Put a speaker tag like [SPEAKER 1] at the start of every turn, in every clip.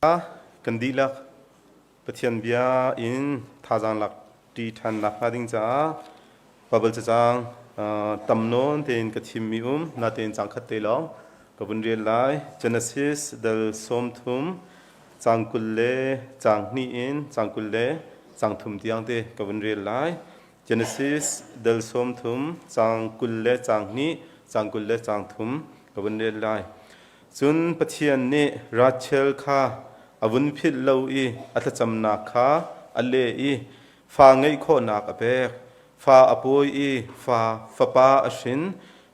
[SPEAKER 1] Kan dihlak Pathian bia in thazaang lak ṭi ṭhannak hnga ding caah Baibal cacang tam nawn tein ka thimmi um natein cang khat te lawng ka vun rel lai. Genesis dal 30 cang 20 le cang hnih in cang 20 le cang thum tiang te ka vun rel lai. Genesis dal 30 cang 20 le cang hnih cang 20 le cang thum ka vun rel lai. Cun Pathian nih Rachel kha a vun philh lo i a thlacamnak kha a leh i fa ngeih khawhnak a pek. Fa a pawi i fa fapa a hrin.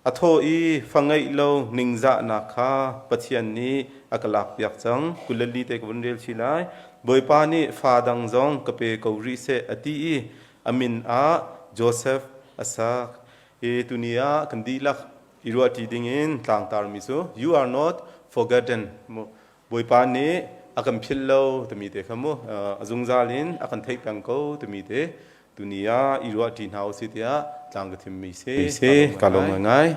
[SPEAKER 1] A thawh i fa ngeih lo ningzahnak kha Pathian nih a ka lakpiak cang. 24 te ka vun rel chih lai. Bawipa nih fa dang zong ka pe ko rih seh a ti i a min ah Josef a sak. Hi tuni ah kan dihlak i ruahṭi dingin tlangtarmi cu you are not forgotten mu Bawipa nih a kan philh lo timi te kha mu a zungzal in a kan theih peng ko timi te tuni ah i ruahṭi hna usih tiah tlang ka thimmi si ka lawm ngaingai.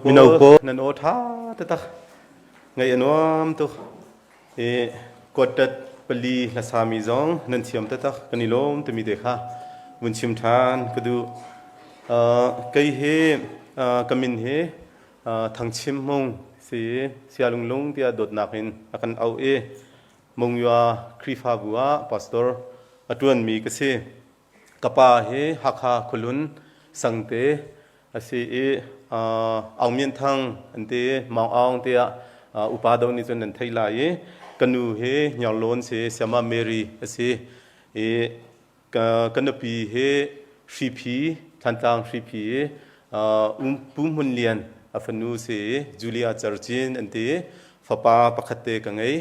[SPEAKER 1] Mino pawl nan aw ṭha taktak ngaih a nuam tuk i quartet pali hlasami zong nan thiam taktak kan i lawm timi te kha vun chim ṭhan ka duh. Kei hi ka min hi Thangchim Hmung si i Sialunglung tiah dawtnak in a kan auh i Monywa Khrihfabu ah pastor a ṭuanmi ka si. Ka pa hi Hakha khualun Sangte a si i Aung Myint Thang an ti i Maung Aung tiah upa deuh nih cun nan theih lai i ka nu hi Hniarlawn si Sayama Mary a si i ka nupi hi Hriphi Thantlang Hriphi i Pu Hmun Lian a fanu si i Julia Cercin an ti i fapa pakhat te ka ngei.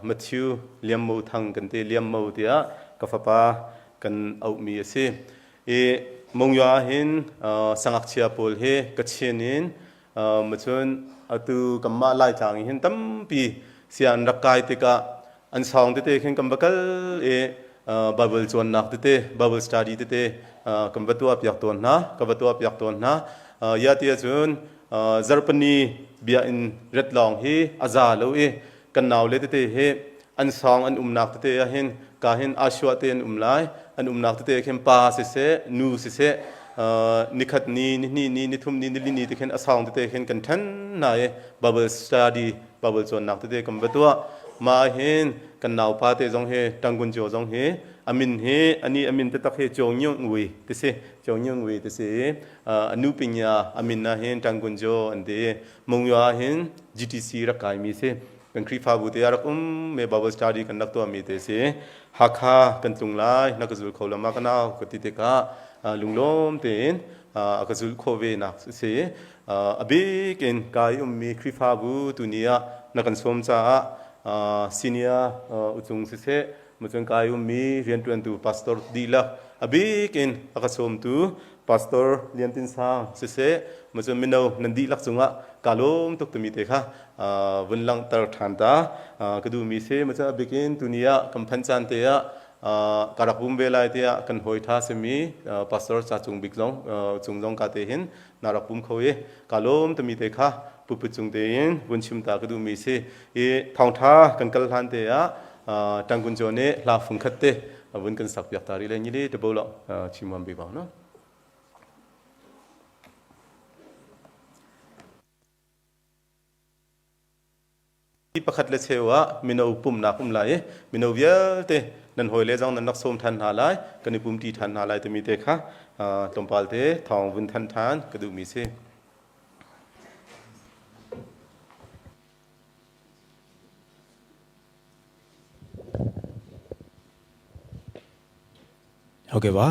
[SPEAKER 1] Matthew Liam Mo Thang kan ti Liam Mo tiah ka fapa kan auhmi a si. I Monywa hin sangakchia pawl hi Kachin in macun atu kanmah Laitlang hin tampi sia an rak kai tikah an sawng tete khin kan va kal i Bible cawnnak tete Bible study tete kan va tuah piak tawn hna ka va tuah piak tawn hna ya ti ahcun zarhpini bia in ret lawng hi a za lo i kan naule tete hi an sawng an umnak tete ah hin ka hin Ashua te an um lai an umnak tete khin pa siseh nu siseh nikhat ni nihnih ni nithum ni nili ni te khin a sawng tete khin kan ṭhen hna i Bible study Bible cawnnak tete kan va tuah mah hin kan naupa te zong hi Tangun Cio zong hi amin hi ani amin taktak hi Cio Nyung Ui ti si Cio Nyung Ui ti si i a nu pinya amin ah hin Tangun Cio an ti i Monywa ah hin GTC rak kaimi si kan Khrihfabu te ah rak um me Bible study kan rak tuahmi te si Hakha kan tlung lai na ka zul kho lo ma ka nau ka ti tikah lunglawm tein a ka zulh khawh ve nak si a bik in kai ummi Khrihfabu tuni ah na kan sawm caah senior ucung siseh macun kai ummi rianṭuantu pastor dihlak a bik in a ka sawmtu Pastor Lian Tin Sang siseh macun mino nan dihlak cungah kaa lawm tuk timi te kha vun langhter ṭhan ta ka duhmi si macun a bikin tuni ah kan phanh caan te ah ka rak bum ve lai tiah kan hawi ṭha simi Pastor Ca Cung Bik zong cung zong ka te hin na rak pum kho i kaa lawm timi te kha puput cung tein vun chim ta ka duhmi si i thawngṭha kan kal hlan te ah Ṭangkun Caw nih hla fungkhat te vun kan sak piak ta rih le ngili te bo lo chim huam bik no. Pakhat le cheu ah mino pumhnak um lai i mino vialte nan hawile zong nan rak sawm ṭhan hna lai, kan i pumṭi ṭhan hna lai timi te kha tlawmpal te thawng vun thanh ṭhan ka duhmi si.
[SPEAKER 2] ဟုတ်ကဲ့ပါ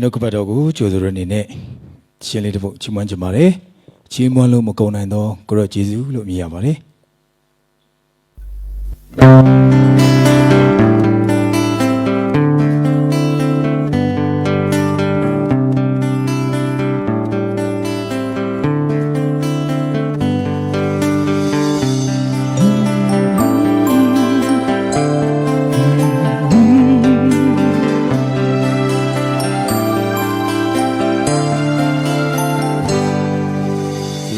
[SPEAKER 2] နှုတ်ကပတ်တော်ကိုကြိုဆိုရအနေနဲ့ရှင်လေးတစ်ပုဒ်ချီးမွမ်းကြပါတယ်ချီးမွမ်းလို့မကုန်နိုင်သောကိုရောဂျေဇုလို့မြည်ရပါတယ်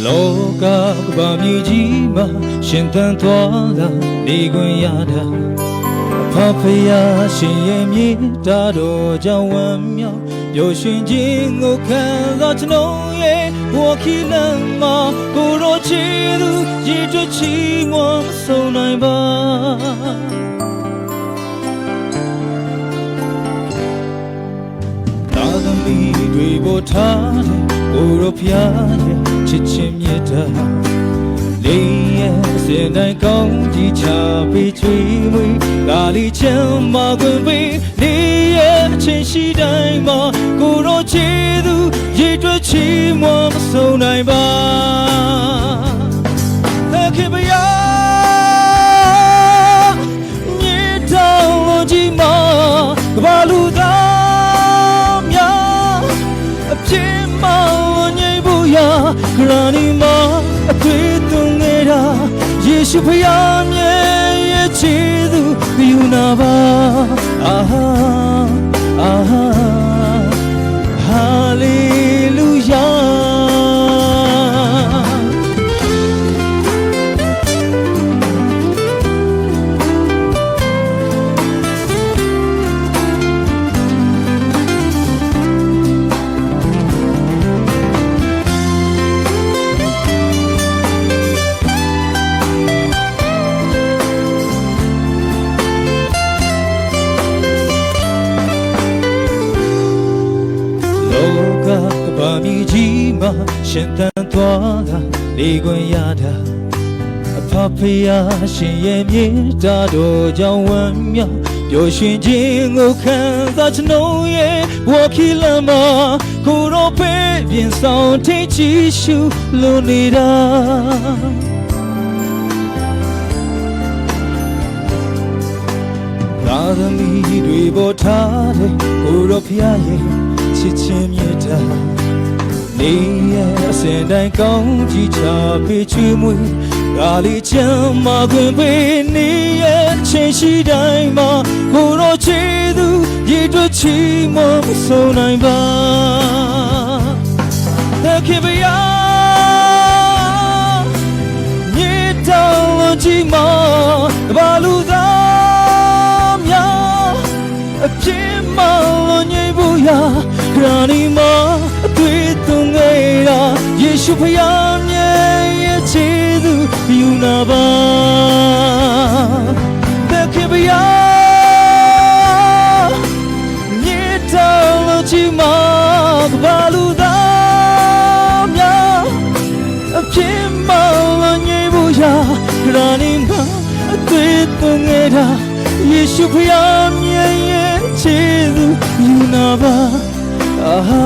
[SPEAKER 2] လောကကမ္ဘာမြေကြီးမှာရှင်သန်သွားလာနေခွင့်ရတာအဖဖယားရှင်ရဲ့မြေတာတော်ကြောင့်ဝမ်းမြောက်ပျော်ရွှင်ခြင်းကိုခံစားကျွန်ုပ်ရဲ့ဘဝခီလမ်းမှာကိုရောချီသူရည်တွက်ချီမွန်ဆုံးနိုင်ပါ သာသမီတွေပေါ်ထားတဲ့ကိုရောဖျားရဲ့ချစ်ချင်းမြတ်တာလေးရဲ့အစဉ်တိုင်းကောင်းကြီးချပေးချွေမွေကာလီချမ်းမခွင့်ပေးလေးရဲ့အချင်းရှိတိုင်းမှာကိုရောချီသူရည်တွက်ချီမွန်မဆုံးနိုင်ပါသခင်ဗျာမြေတောင်လုံးကြီးမှာကမ္ဘာလူသားများအဖြစ်မှန်ငြိမ်ဖို့ရာခရဏီမှာအသွေးသွင်းနေတာယေရှုဖခင်မြတ်ရဲ့ချစ်သူယူနာပါအာဟာအာဟာဟာလေလုယာ လောကကမ္ဘာမြေကြီးမှာရှင်သန်သွားတာနေခွင့်ရတာအဖဖယားရှင်ရဲ့မြေတာတော်ကြောင့်ဝမ်းမြောက်ပျော်ရွှင်ခြင်းကိုခံစားကျွန်ုပ်ရဲ့ဘဝခီလမ်းမှာကိုရောပဲပြင်ဆောင်ထိတ်ချီရှုလိုနေတာ သာသမီတွေပေါ်ထားတဲ့ကိုရောဖျားရဲ့ချစ်ချင်းမြတ်တာနေရဲ့အစဉ်တိုင်းကောင်းကြီးချပေးချွေးမွေကာလီချမ်းမခွင့်ပေးနေရဲ့ချင်းရှိတိုင်းမှာကိုရောချီသူရည်တွက်ချီမမဆုံးနိုင်ပါသခင်ဗျာမြေတောင်လုံးကြီးမှာကမ္ဘာလူသားများအဖြစ်မှန်လို့ငြိမ်ဖို့ရာခရဏီမှာအသွေးသွင်းခဲ့တာယေရှုဖခင်မြတ်ရဲ့ခြေသူယူနာပါသခင်ဗျာမြေတောင်လုံးကြီးမှာကမ္ဘာလူသားများအဖြစ်မှန်လို့ငြိမ်ဖို့ရာခရဏီမှာအသွေးသွင်းခဲ့တာယေရှုဖခင်မြတ်ရဲ့ခြေသူယူနာပါအာဟာ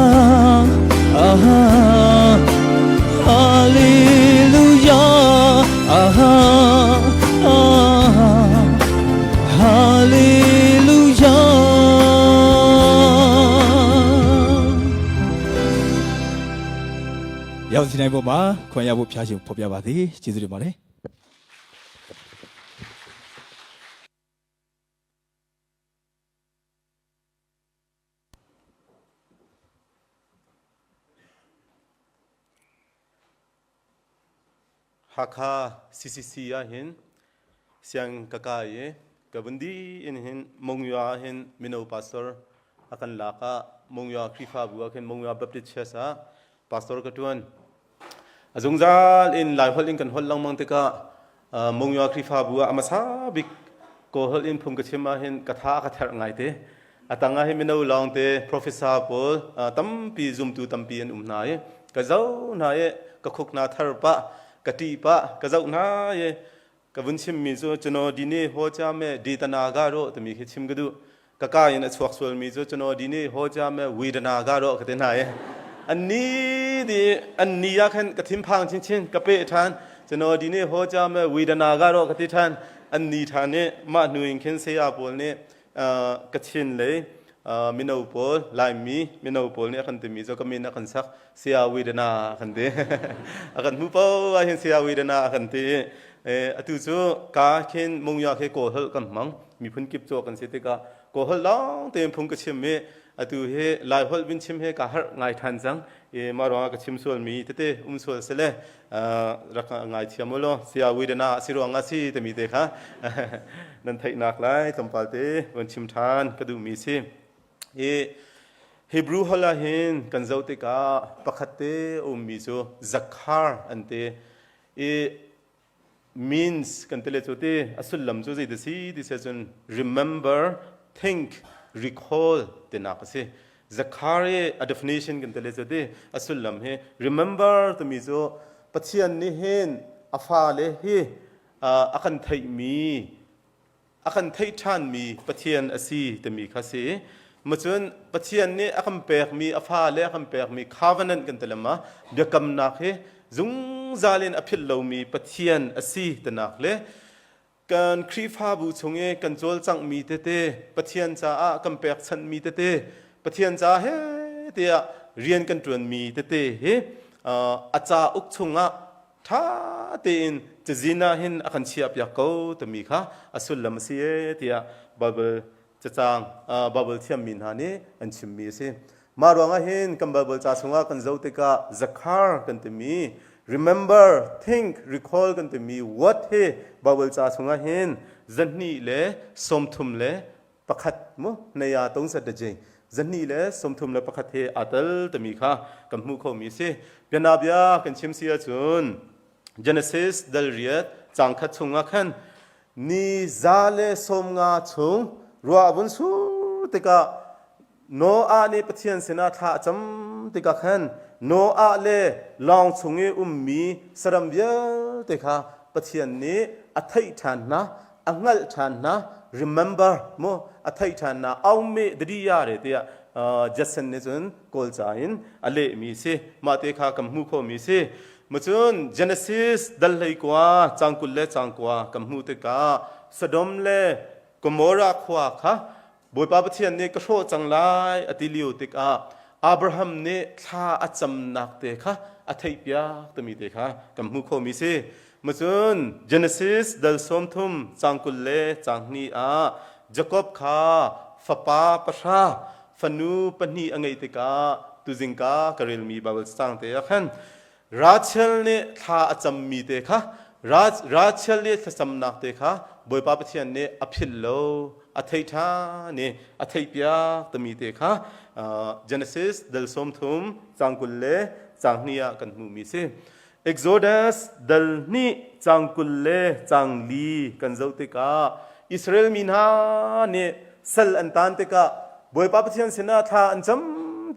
[SPEAKER 2] အာဟာဟာလေလုယာအာဟာအာဟာဟာလေလုယာ ရောက်စီနိုင်ပေါ်မှာခွန်ရဖို့ဖျားရှင်ဖော်ပြပါသည်ကျေးဇူးတင်ပါတယ်
[SPEAKER 1] Hakha CCC ah hin siang ka kai i ka vun dih in hin Monywa ah hin mino pastor a kan lak ah Monywa Khrihfabu ah khin Monywa Baptist Church ah pastor ka ṭuan. A zungzal in Laiholh in kan holh lengmang tikah. Mungya Khrihfabu ah a hmasa bik Kawlholh in phung ka chim ahhin ka tha a ka therh ngaite. A tang ah hin mino lawngte professor pawl tampi zumtu tampi an um hna i ka zoh hna i ka khuk hna thar pah, ka ṭih pah, ka zoh hna i ka vun chimmi cu cuno dine ho cha me detana ga ro timi khi chim ka duh. Ka ka in a chuak sualmi cu cuno dine ho cha me widana ga ro ka ti hna i an ni di an ni ah khan ka thinphang chinchin ka peh ṭhan cuno dine ho cha me widana ga ro ka ti ṭhan an ni ṭhan i mah hnu in khin saya pawl nih Kachin lei mino pawl Laimi mino pawl nih a kan timi cu ka min a kan sak Saya Widana a kan ti a kan hmu paoh ah hin Saya Widana a kan ti i atu cu ka khin Mungya khi Kawl holh kan hmang miphun kip cu kan si tikah Kawl holh lawng tein phung ka chim i atu hi Lai holh vin chim hi ka harh ngai ṭhan cang i mah ruangah ka chim sualmi tete um sual sile rak ngaithiam u law Saya Widana a si ruangah si timi te kha nan theihnak lai tlawmpal te von chim ṭhan ka duhmi si. Hi Hebrew holh ah hin kan zoh tikah pakhat te a ummi cu Zakhar an ti i means kan ti le cu ti a sullam cu zei ti si ti si cun remember, think, recall tinak a si. Zakhar i a definition kan ti le cu ti a sullam hi remember timi cu Pathian nih hin a fale hi a kan theihmi a kan theih ṭhanmi Pathian a si timi kha si. Macun Pathian nih a kan pekmi a fale a kan pekmi covenant kan ti lema biakamnak hi zungzal in a philh lomi Pathian a si tinak le kan Khrihfabu chung i kan cawlcanghmi tete Pathian caah kan pekchanhmi tete Pathian caah he tiah rian kan ṭuanmi tete hi a cauk chungah ṭha tein cazin ah hin a kan chiahpiak ko timi kha a sullam a si e tiah Bible cacang Bible thiammi hna nih an chimmi a si. Mah ruangah hin kan Bible ca chungah kan zoh tikah Zakhar kan timi remember, think, recall kan timi word hi Bible ca chungah hin 231 mu naya tong sat de 231 he aa tel timi kha kan hmuh khomi si. Bianabia kan chim si ahcun Genesis dal riat cang khat chungah khan ni 150 chung ruah a vun sur tikah Noah nih Pathian sinah thla a cam tikah khan Noah le lawng chung i ummi saram vialte kha Pathian nih a theih ṭhan hna, a hngalh ṭhan hna, remember mu a theih ṭhan hna, aume dadiya re tiah Jason nih cun Kawlca in a lehmi si. Mah te kha kan hmuh khawhmi si. Macun Genesis dal 19 cang 20 le cang 9 kan hmuh tikah Sodom le Gomorrah khua kha Bawipa Pathian nih ka hrawh cang lai a ti lio tikah Abraham nih thla a camnak te kha a theihpiak timi te kha kan hmuh khawhmi si. Macun Genesis dal 30 cang 20 le cang 2 ah Jakob kha fapa pahra fanu pahnih a ngeih tikah tuzingka ka relmi Bible cang te ah khan Rachel nih thla a cammi te kha Rachel nih thlacamnak te kha Bawipa Pathian nih a philh lo a thei ṭhan i a theihpiak timi te kha Genesis dal 30 cang 20 le cang 2 ah kan hmuhmi si. Exodus dal 2 cang 20 le cang 4 kan zoh tikah Israel mi hna nih sal an tan tikah Bawipa Pathian sinah thla an cam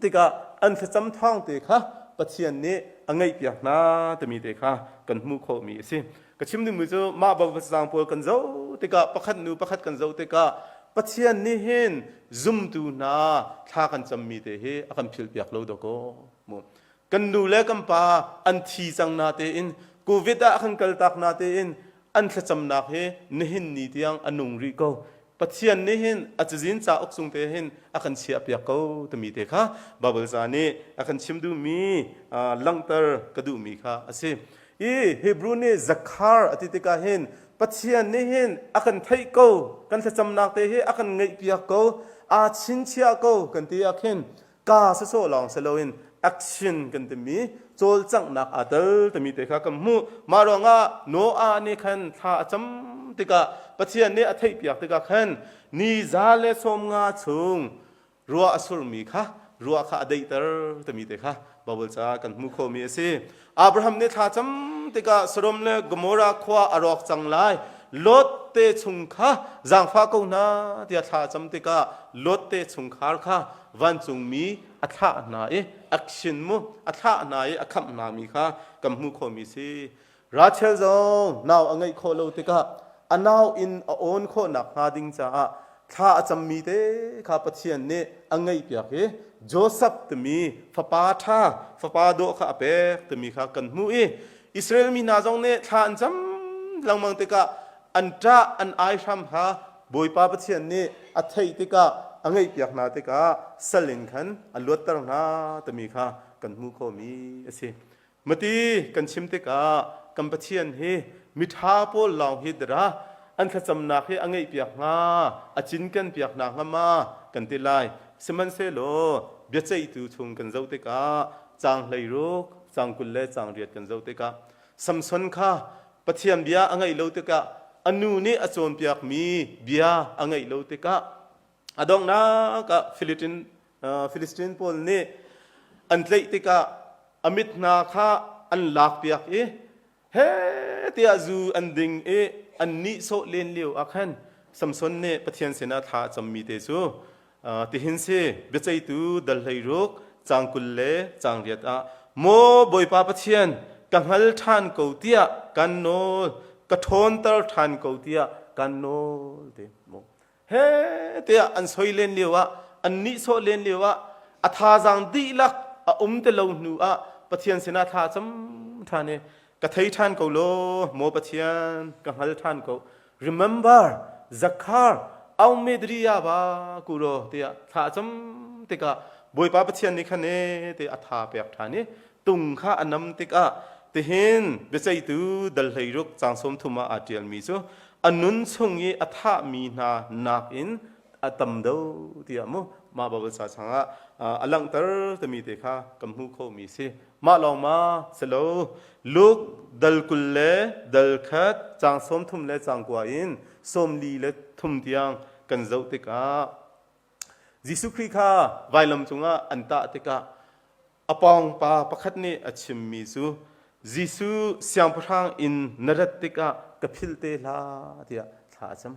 [SPEAKER 1] tikah an thlacam thawng te kha Pathian nih a ngaihpiak hna timi te kha kan hmuh khawhmi a si. Ka chim dingmi cu mah baptisang pawl kan zoh tikah pakhat nu pakhat kan zoh tikah Pathian nih hin zumtu hna thla kan cammi te hi a kan philhpiak lo dawkaw. Kan nu le kan pa an thi cang na tein COVID ah a kan kaltak na tein an thlacamnak hi nihin ni tiang a nung rih ko. Pathian nih hin a cazin cauk chung te hin a kan chiahpiak ko timi te kha Bible ca nih a kan chim duhmi langhter ka duhmi kha a si. I Hebrew nih Zakhar a ti tikah hin Pathian nih hin a kan theih ko, kan thlacamnak te hi a kan ngaihpiak ko, aa chinchiah ko kan ti ah khin ka sawsawh lawng si loin action kan timi cawlcanghnak aa tel timi te kha kan hmuh. Mah ruangah Noah nih khan thla a cam tikah Pathian nih a theihpiak tikah khan ni 150 chung ruah a surmi kha ruah kha a daihter timi te kha. Bible ca kan hmuh khawhmi a si. Abraham nih thla cam tikah Sodom le Gomorrah khua a rawk cang lai. Lot te chung kha zaangfah ko hna tiah thla cam tikah Lot te chungkhar kha vancungmi a thlah hna i action mu a thlah hna i a khamh hna mi kha kan hmuh khawhmi si. Rachel zong nau a ngeih khawh lo tikah a nau in a awn khawh nakhnga ding caah thla a cammi te kha Pathian nih a ngaihpiak i Joseph timi fapa ṭha, fapa dawh kha a pek timi kha kan hmuh i Israel mi hna zong nih thla an cam lengmang tikah an ṭah an aihram kha Bawipa Pathian nih a theih tikah a ngaihpiak hna tikah sal in khan a luatter hna timi kha kan hmuh khawhmi a si. Mati kan chim tikah kan Pathian hi miṭha pawl lawng hi dara an thlacamnak hi a ngeihpiak hnga, a cinkenpiak hna hnga ma kan ti lai. Sihmanhsehlaw biaceihtu chung kan zoh tikah caang 16, caang 20 le caang 8 kan zoh tikah Samson kha Pathian bia a ngaih lo tikah a nu nih a cawnpiakmi bia a ngaih lo tikah a donghnak ah Philistine pawl nih an tlaih tikah a mit hna kha an lakpiak i he tiah zu an ding i an nihsawh len lio ah khan Samson nih Pathian sinah thla a cammi te cu tihin si biaceihtu dal 16 caang 20 le caang 8 ah maw Bawipa Pathian ka hngal ṭhan ko tiah kan nawl ka ṭhawnter ṭhan ko tiah kan nawl ti he tiah an soi len lio ah an nihsawh len lio ah a thazaang dihlak a um ti lo hnu ah Pathian sinah thla cam ṭhan i ka thei ṭhan ko law maw Pathian ka hngal ṭhan ko remember Zakhar Aumedriya ba kuro tiah thla cam tikah Bawipa Pathian nih khan e te a tha pek ṭhan i tung kha a nam tikah tihin biaceihtu dal 16 caang 30 ah aa ṭialmi cu a nun chung i a thahmi hna nakin a tam deuh tiah mu mah Baibal ca changah a langhter timi te kha kan hmuh khawhmi si. Mah lawng ma si lo Luke dal 20 le dal 1 caang 30 le caang 9 in 43 tiang kan zoh tikah Jesuh Khrih kha vailam cungah an tah tikah A pawngpa pakhat nih a chimmi cu Jesuh siangpahrang inn na rat tikah ka philh te hlah tiah thla a cam.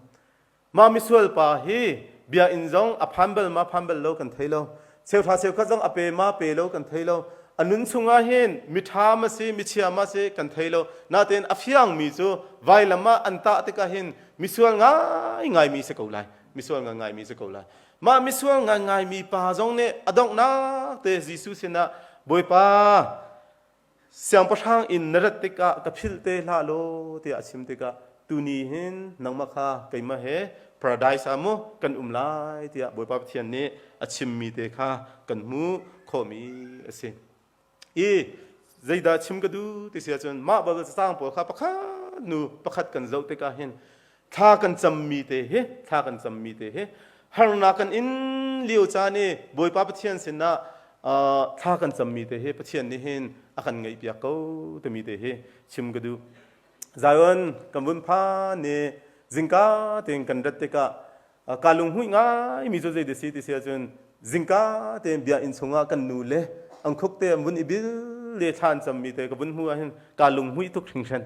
[SPEAKER 1] Mah misual pa hi bia inn zong a phan bal ma phan bal lo kan thei lo. Cheuhra cheukhat zong a pe ma pe lo kan thei lo. A nun chungah hin miṭha ma si michia ma si kan thei lo. Nain a fiangmi cu vailam ah an tah tikah hin misual ngaingaimi si ko lai. Misual ngaingaimi si ko lai. Mah misual ngaingaimi pa zong nih a donghnak te Jesuh sinah Bawipa siangpahrang inn na rat tikah ka philh te hlah law tiah a chim tikah tuni hin nangmah kha keimah he paradise ah mu kan um lai tiah Bawipa Pathian nih a chimmi te kha kan hmuh khawhmi a si. I zeidah chim ka duh ti si ahcun mah Baibal cacang pawl kha pakhat nu pakhat kan zoh tikah hin thla kan cammi te hi thla kan cammi te hi harnak kan in lio caan i Bawipa Pathian sinah thla kan cammi te hi Pathian nih hin a kan ngaihpiak ko timi te hi chim ka duh. Zion kan vun phan i zingka tein kan rat tikah Ka lunghmuih ngaimi cu zei si ti si ahcun zingka tein biakinn chungah kan nu le an khuk te an vun i bil le thla an cammi te ka vun hmuh ahhin ka lunghmuih tuk hringhran.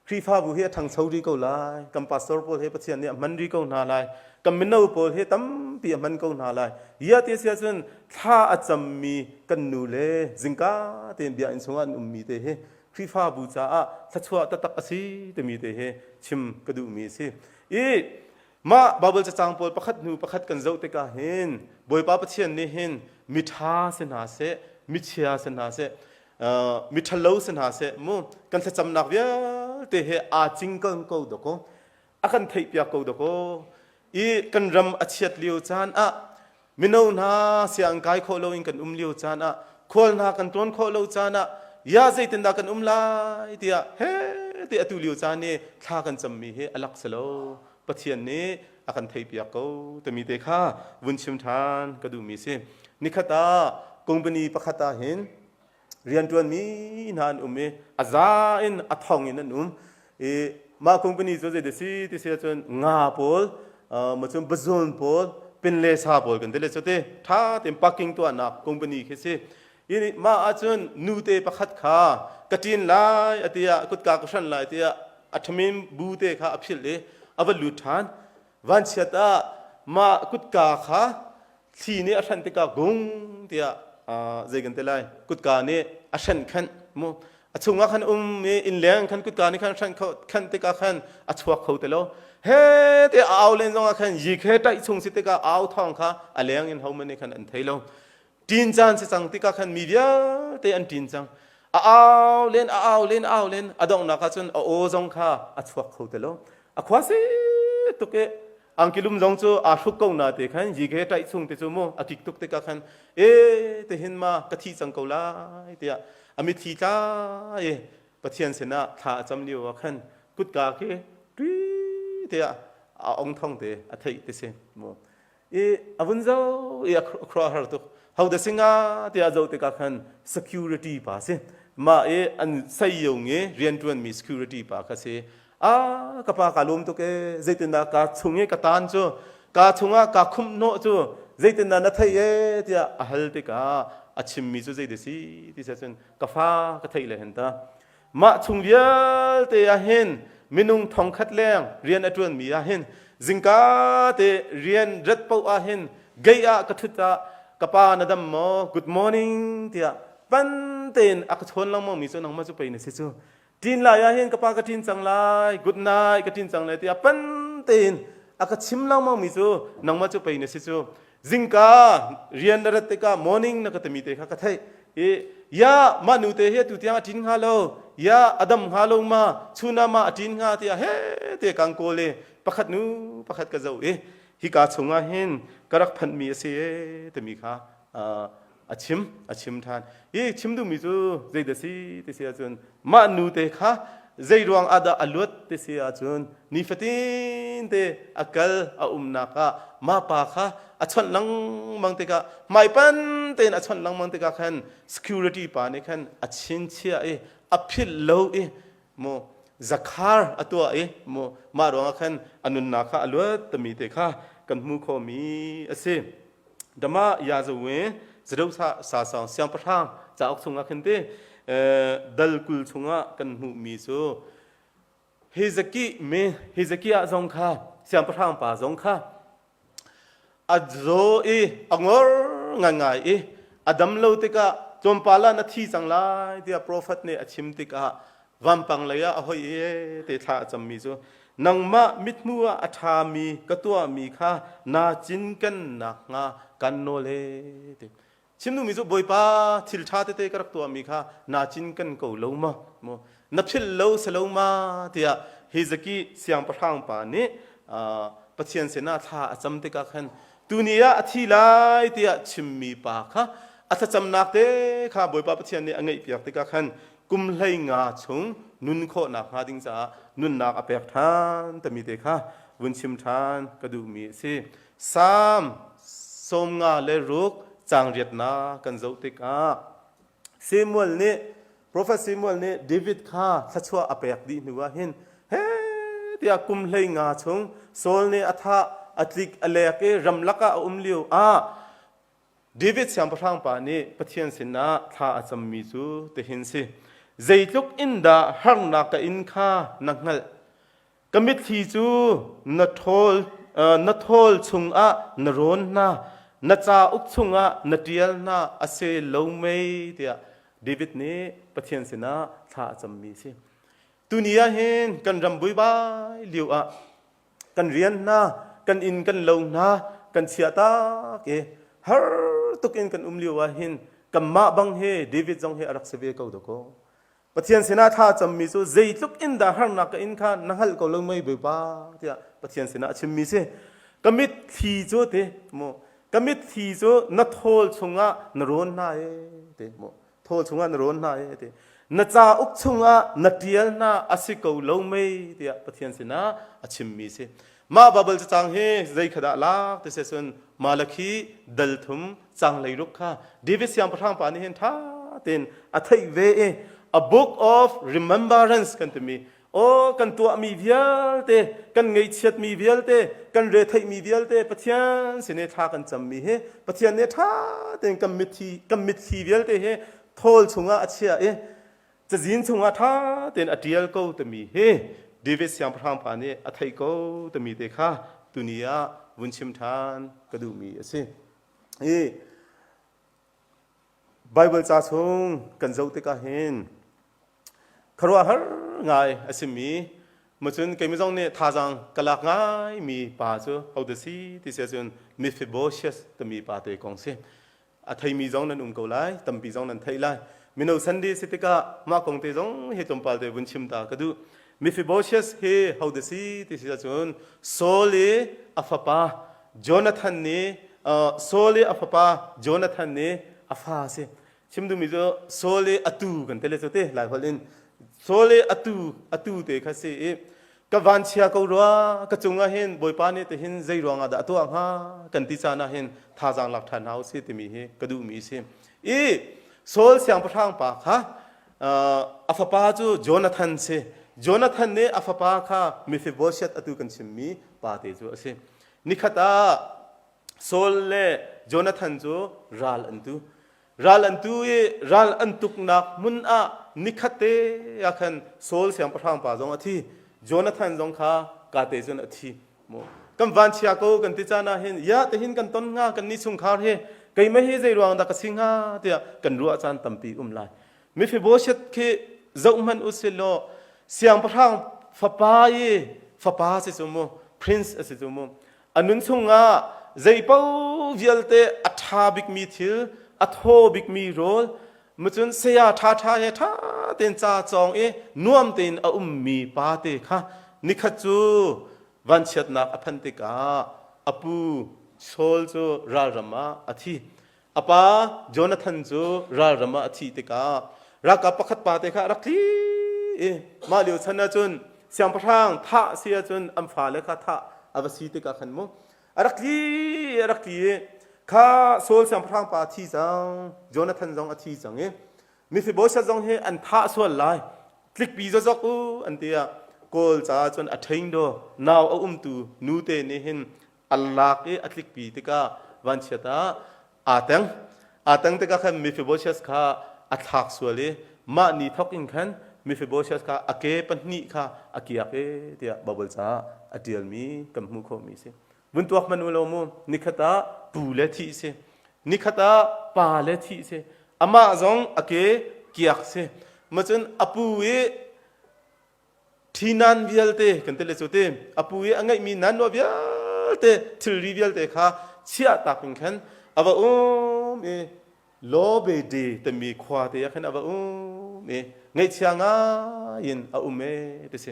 [SPEAKER 1] Khrihfabu hi a ṭhangcho rih ko lai. Kan pastor pawl hi Pathian nih a hman rih ko hna lai. Kan mino pawl hi tampi a hman ko hna lai. Ia ti si ahcun thla a cammi kan nu le zingka tein biakinn chungah an ummi te hi Khrihfabu caah thluachuah taktak a si timi te hi chim ka duhmi a si. I Mah Baibal cacang pawl pakhat hnu pakhat kan zoh tikah hin Bawipa Pathian nih hin miṭha si hna seh, michia si hna seh, miṭhalo si hna seh mu kan thlacamnak vialte he aa cingkang ko dakaw a kan theihpiak ko dakaw i kan ram a chiat lio caan ah Mino hna sianginn kai khawh loin kan um lio caan ah khual hna kan tlawn khawh lo caan ah ya zeitindah kan um lai tiah he ti atu lio caan i thla kan cammi hi a lak si lo Pathian nih a kan theihpiak ko timi te kha vun chim ṭhan ka duhmi si. Nikhat ah company pakhat ah hin rianṭuanmi hna an um i a za in a thong in an um i mah company cu zei si ti si ahcun nga pawl ma cun bazun pawl pinle sa pawl kan ti le cu te ṭha tein parking tuahnak company khi si. I mah ahcun nute pakhat kha ka ṭin lai a tiah kutka ka hran lai tiah a ṭhamin bu te kha a philh i a va lut ṭhan. Vanchiat ah mah kutka kha thli nih a hranh tikah gung tiah zei kan ti lai kutka nih a hrenh khenh mu a chungah khan um i innleng khan kutka nih khan hrenh khenh tikah khan a chuak kho ti lo he te a au len zongah khan yik he ṭaih chung si tikah au thawng kha a leng in homan nih khan an thei lo ṭin caan si cang tikah khan mi vialte an ṭin cang a au len a au len a au len a donghnak ah cun a aw zong kha a chuak kho ti lo a khua si tuk i angkilum zong cu aa hruk ko na te khan yike ṭaih chung te cu mu a kik tuk tikah khan e te hin ma ka thi cang ko lai tiah a mitthli tla i Pathian sinah thla a cam lio ah khan kutka khi tui tiah a ong thong te a theih ti si mu i a vun zo i a khuaruahhar tuk ho da singa tiah zoh tikah khan security pa si mah i an sei yong i rianṭuan mi security pa kha si a ka pa ka lawm tuk e zeitindah ka chung i ka tan cu ka chungah ka khumh hnawh cu zeitindah na theih e tiah a hal tikah a chimmi cu zei si ti cun ka fa ka theih le hen ta Mah chung vialte ah hin minung thongkhat leng rian a ṭuanmi ah hin zingka te rian rat paoh ah hin gate ah ka ṭhut ah ka pa na dam maw good morning tiah pan tein a ka chawn lengmang mi cu nangmah cu pei na si cu ṭin lai ah hin ka pa ka ṭin cang lai good night ka ṭin cang lai tiah pan tein a ka chim lengmang mi cu nangmah cu pei na si cu zingka rian na rat tikah morning na ka timi te kha ka theih i ya mah nu te hi atu tiang a ṭin hnga lo ya a dam hnga lo ma chuna ma a ṭin hnga tiah he te kang kawl i pakhat nu pakhat ka zoh i hika chungah hin ka rak phanhmi a si e timi kha a chim a chim ṭhan hi chim duhmi cu zeidah si ti si ahcun mah nu te kha zei ruang ah dah a luat ti si ahcun nifatin te a kal a umnak ah mah pa kha a chawnh lengmang tikah hmaipan tein a chawnh lengmang tikah khan security pa nih khan a chinchiah i a philh lo i mu zakhar a tuah i mu mah ruangah khan a nunnak kha a luat tami te kha kan hmu khawhmi a si. Dama Yazawin Zadosa Sasang siangpahrang cauk chungah khin ti dal 20 chungah kan hmuhmi cu Hezeki mi Hezekiah zong kha siangpahrang pa zong kha a zaw i a ngor ngaingai i a dam lo tikah tlawmpal ah na thi cang lai tiah profet nih a chim tikah vampang lei ah a hoi i te thla a cammi cu nangmah mithmuh ah a ṭhami ka tuahmi kha naa cinken nakhnga kan nawl e ti chim duhmi cu Bawipa thil ṭha tete ka rak tuahmi kha naa cinken ko lo ma mu na philh lo si lo ma tiah Hezeki siangpahrang pa nih Pathian sinah thla a cam tikah khan tuni ah a thi lai tiah chimmi pa kha a thlacamnak te kha Bawipa Pathian nih a ngeihpiak tikah khan kum 15 chung nun khawhnak hnga ding caah nunnak a pek ṭhan tami te kha vun chim ṭhan ka duhmi a si. Salm 56 caang riatnak kan zoh tikah Samuel nih Prophet Samuel nih David kha thluachuah a pek dih hnu ah hin he tiah kum 15 chung Saul nih a thah a tlik a lek i ramlak ah a um lio ah David siangpahrang pa nih Pathian sinah thla a cammi cu tihin si. Zeitluk in dah harnak ka in kha na hngalh. Ka mitthli cu na ṭhawl, na thawl chungah na rawn hna, na cauk chungah na ṭial hna a si lo mei tiah David nih Pathian sinah thla a cammi a si. Tuni ah hin kan ram buibai lio ah kan rian hna kan inn kan lo hna kan chiah tak i har tuk in kan um lio ah hin kanmah bang he David zong hi a rak si ve ko dakaw Pathian sinah thla cammi cu zeitluk in dah harnak ka in kha na hngalh ko lo mei Bawipa tiah Pathian sinah a chimmi si ka mitthli cu ti mu ka mitthli cu na thawl chungah na rawn hna e ti mu thawl chungah na rawn hna e ti na cauk chungah na ṭial hna a si ko lo mei tiah Pathian sinah a chimmi si mah Baibal cacang hi zei kha dah lak ti cun Malakhi dal thum cang 16 kha David siangpahrang pa nih hin ṭha tein a theih ve i a book of remembrance kan timi. Aw kan tuahmi vialte, kan ngaihchiatmi vialte, kan retheihmi vialte Pathian sin i thla kan cammi hi Pathian nih ṭha tein kan mitthli kan mitthli vialte hi thawl chungah a chiah i cazin chungah ṭha tein a ṭial ko timi hi David siangpahrang pa nih a theih ko timi te kha tuni ah vun chim ṭhan ka duhmi a si. I Baibal ca chung kan zoh tikah hin khuaruahhar ngai a simi macun keimah zong nih thazaang ka lak ngaimi pa cu hodah si ti si ahcun Mephibosheth timi pa te kong si. A theimi zong nan um ko lai, tampi zong nan theih lai. Mino Sunday si tikah mah kong te zong hi tlawmpal te vun chim ta ka duh. Mephibosheth hi hodah si ti si ahcun Saul i a fapa Jonathan nih Saul i a fapa Jonathan nih a fa a si. Chim duhmi cu Saul i atu kan ti le cu te Lai holh in Saul i atu atu te kha si i ka vanchia ko rua ka cungah hin Bawipa nih tihin zei ruangah dah a tuah hnga kan ti caan ah hin thazaang lak ṭhan hna usih timi hi ka duhmi si. I Saul siangpahrang pa kha a fapa cu Jonathan si. Jonathan nih a fapa kha Mephibosheth atu kan chimmi pa te cu a si. Nikhat ah Saul le Jonathan cu ral an tu. Ral an tu i ral an tuknak hmun ah nikhat te ah khan Saul siangpahrang pa zong a thi. Jonathan zong kha ka te cun a thi. Kan vanchia ko kan ti caan ah hin ya tihin kan ton hnga kan ni chungkhar hi keimah hi zei ruang dah ka si hnga tiah kan ruah caan tampi um lai. Mephibosheth khi zoh hmanh usih law siangpahrang fapa i fapa si cu mu prince a si cu mu A nun chungah zeipaoh vialte a ṭha bikmi thil, a thaw bikmi rawl, macun saya ṭhaṭha he ṭha tein ca cawng i nuam tein a ummi pate kha nikhat cu vanchiatnak a phanh tikah a pu Saul cu ralram ah a thi. A pa Jonathan cu ralram ah a thih tikah ralkap pakhat pa te kha a rak tli i mah lio chan ahcun siangpahrang thah si ahcun an fale kha thah a va si tikah khan mu a rak tli a rak tli i kha Saul siangpahrang pa a thi cang Jonathan zong a thi cang i Mephibosheth zong hi an thah sual lai tlikpi zawzok u an ti ah Kawl caah cun a ṭheing do nau a umtu nute nih hin a lak i a tlikpi tikah vanchiat ah aa teng. Aa teng tikah khan Mephibosheth kha a thlak sual i mah ni thawk in khan Mephibosheth kha a ke pahnih kha a kiak e tiah Baibal caah a ṭialmi kan hmuh khawhmi a si. Vun tuak hmanh u law mu, nikhat ah pu le thih si, nikhat ah pa le thih si, amah zong a ke kiak si. Macun a pu i Ṭhinan vialte kan ti le cu ti a pu i a ngeihmi nannuah vialte thilri vialte kha chiahtak in khan a va um i Lobede timi khua te ah khan a va um i ngaihchia ngai in a um e ti si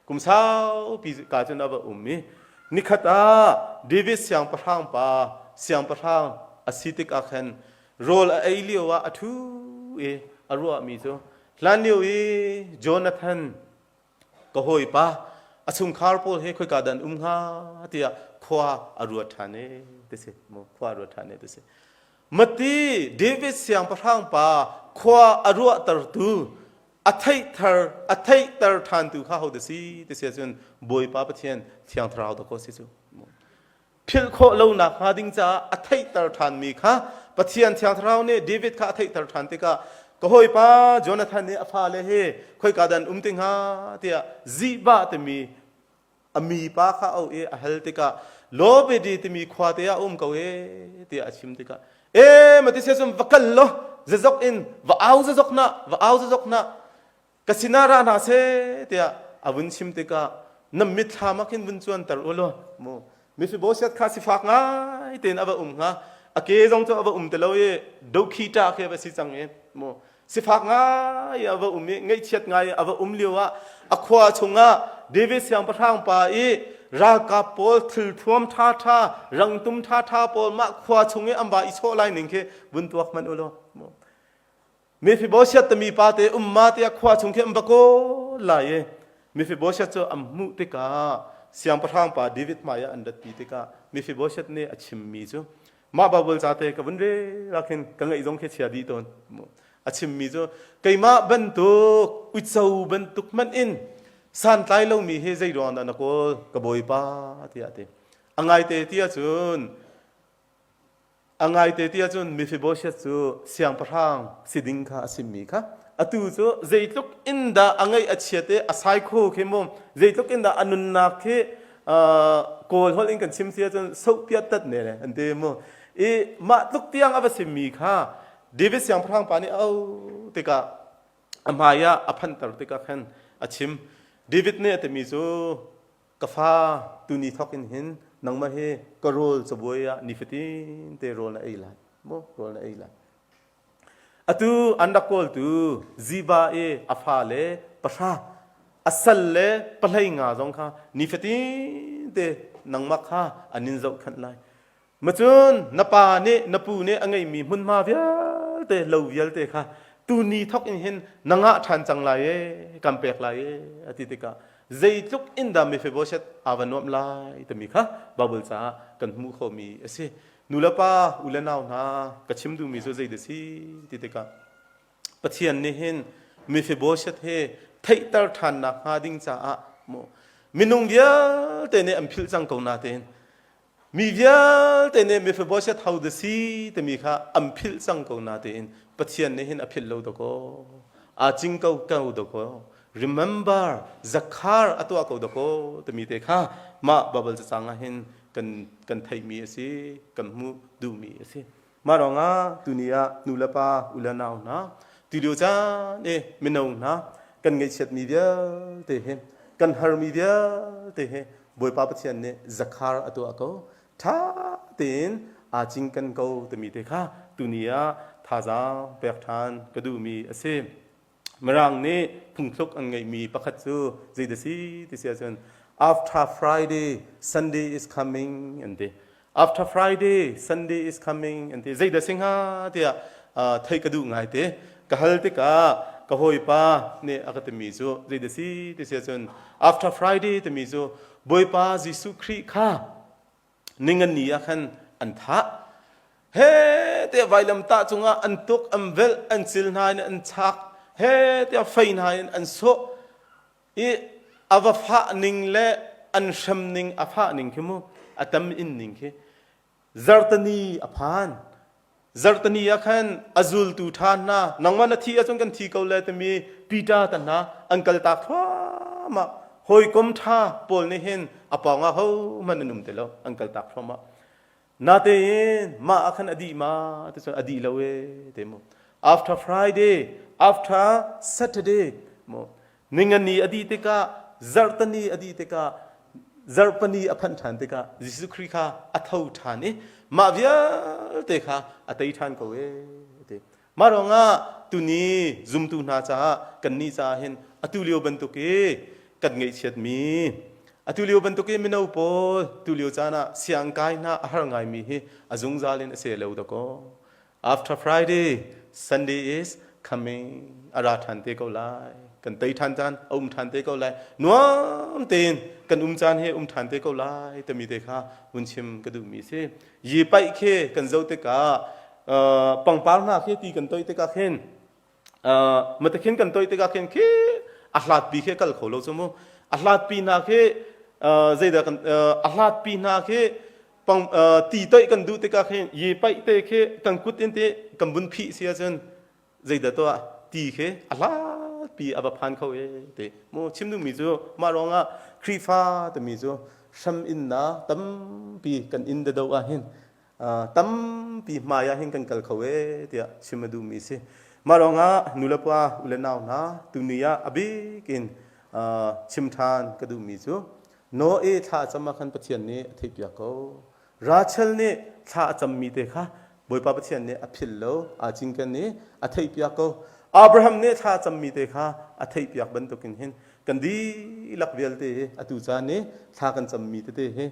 [SPEAKER 1] kum saupi ka cun a va um i nikhat ah David siangpahrang pa siangpahrang a si tikah khan rawl a ei lio ah a ṭhu i a ruahmi cu Hlanlio i Jonathan ka hawipa a chungkhar pawl he khoika dah an um hnga tiah khua a ruat ṭhan e ti si mu khua a ruat ṭhan e ti si mati David siangpahrang pa khua a ruahtertu a theihter a theihter ṭhantu kha ho da si ti si ahcun Bawipa Pathian Thiang Thlarau da ko si cu philh khawh lonak hnga ding caah a theihter ṭhanmi kha Pathian Thiang Thlarau nih David kha a theihter ṭhan tikah ka hawipa Jonathan nih a fale hi khoika dah an um ti hnga tiah Ziba timi a mipa kha a auh i a hal tikah Lobedi timi khua te ah um ko e tiah a chim tikah e mati se cun va kal law zazok in va au zazok na va au zazok na ka sinah ra hna seh tiah a vun chim tikah na mitthlam ah khin vun cuanter u law mu Mephibosheth kha sifak ngai tein a va um hnga a ke zong cu a va um ti lo i dokhita khi a va si cang i mu sifak ngai a va um i ngaihchiat ngai a va um lio ah a khua chungah David siangpahrang pa i ralkap pawl thilthuam ṭhaṭha rangtum ṭhaṭha pawl mah khua chung i an va i chawh lai ning khi vun tuak hmanh u law Mephibosheth timi pa te umma tiah khua chung khi an va kawl lai i Mephibosheth cu an hmuh tikah siangpahrang pa David hmai ah an ratpi tikah Mephibosheth nih a chimmi cu mah Baibal ca te ka vun rel ah khin ka ngaih zong khi chia dih tawn a chimmi cu keimah bantuk uico bantuk hmanh in. Santlai lomi hi zei ruang dah na kawl ka bawipa tiah a ti. A ngaite ti ahcun A ngaite ti ahcun Mephibosheth cu siangpahrang si ding kha a simmi kha atu cu zeitluk in dah a ngaih a chiat i a saikho khi mu zeitluk in dah a nunnak khi kawl holh in kan chim si ahcun sohpiat tat ne le an ti mu i mah tluk tiang a va simmi kha David siangpahrang pa nih au tikah a hmai ah a phanter tikah khan a chim David nih a timi cu Ka fa, tuni thawk in hin nangmah hi ka rawl cabuai ah nifatin te rawl na ei lai. Maw rawl na ei lai. Atu an rak kawltu Ziba i a fale pahra, a sal le pahlei nga zong kha nifatin te nangmah kha an in zohkhenh lai. Macun na pa nih na pu nih a ngeihmi hmunhma vialte lo vialte kha tuni thawk in hin na ngah ṭhan cang lai e kan pek lai e a ti tikah zeitluk in dah Mephibosheth aa va nuamh lai timi kha Baibal caah kan hmuh khawhmi a si. Nu le pa u le nau hna ka chim duhmi cu zei dah si ti tikah Pathian nih hin Mephibosheth he theihter ṭhannak hnga ding caah minung vialte nih an philh cang ko natein Mi vialte nih Mephibosheth ho dah si timi kha an philh cang ko natein Pathian nih hin a philh lo dakaw. Aa cing ko ko dakaw. Remember Zakhar a tuah ko dakaw timi te kha mah Bible cacang ah hin kan kan theihmi a si, kan hmuh duhmi a si. Mah ruangah tuni ah nu le pa u le nau hna tulio caan i mino hna kan ngaihchiatmi vialte hi kan harmi vialte hi Bawipa Pathian nih zakhar a tuah ko ṭha tein aa cingken ko timi te kha tuni ah thazaang pek ṭhan ka duhmi a si. Mirang nih phungthluk an ngeihmi pakhat cu zeidah si ti si ahcun after Friday Sunday is coming an ti. After Friday Sunday is coming an ti. Zeidah si hnga tiah theih ka duh ngai te. Ka hal tikah ka hawipa nih a ka timi cu zeidah si ti si ahcun after Friday timi cu Bawipa Jesuh Khrih kha Ningani ah khan an thah. He tiah vailamtah cungah an tuk, an velh, an cil hna in an chak. He tiah fei hna in an sawh. I a va fah ning le an hrem ning a fah ning khi mu a tam in ning khi zartani a phan zartani ah khan a zultu ṭha hna nangmah na thi ahcun kan thi ko le timi Peter ta hna an kal tak thluahmah hawikom ṭha pawl nih hin a pawng ah hohmanh an um ti lo an kal tak thluahmah natein mah ah khan a dih ma ti cun a dih lo e te mu after Friday after Saturday mu Ningani a dih tikah zarhtani a dih tikah zarhpani a phanh ṭhan tikah Jesuh Khrih kha a tho ṭhan i mah vialte kha a tei ṭhan ko ee ti. Mah ruangah tuni zumtu hna caah kannih caah hin atu lio bantuk i kan ngaihchiatmi atu lio bantuk i mino pawl tu lio caan ah siangkai hna a har ngaimi hi a zungzal in a se lo dakaw. After Friday, Sunday is coming. A ra ṭhan te ko lai. Kan tei ṭhan caan, a um ṭhan te ko lai. Nuam tein kan um caan hi um ṭhan te ko lai timi te kha hun chim ka duhmi si. Yi paih khi kan zoh tikah pangpar hna khi ti kan toih tikah khin matakhin kan toih tikah khin khi a hlatpi khi kal kho lo cu mu. A hlatpi hna khi zeidah kan a hlatpi hna khi pang ti toih kan duh tikah khin ye paih te khi kan kut in te kan vun phih si ahcun zeidah tuah ti khi a hlatpi a va phan kho e te mu chim duhmi cu mah ruangah Khrihfa timi cu hram innak tampi kan in da do ah hin tampi hmai ah hin kan kal kho e tiah chim a duhmi si mah ruangah nulepa u le nau hna tuni ah a bik in chim ṭhan ka duhmi cu Noe thla a cam ah khan Pathian nih a theihpiak ko. Rachel nih thla a cammi te kha Bawipa Pathian nih a philh lo, aa cinken i a theihpiak ko. Abraham nih thla a cammi te kha a theihpiak bantukin hin kan dihlak vialte hi atu caan i thla kan cammi tete hi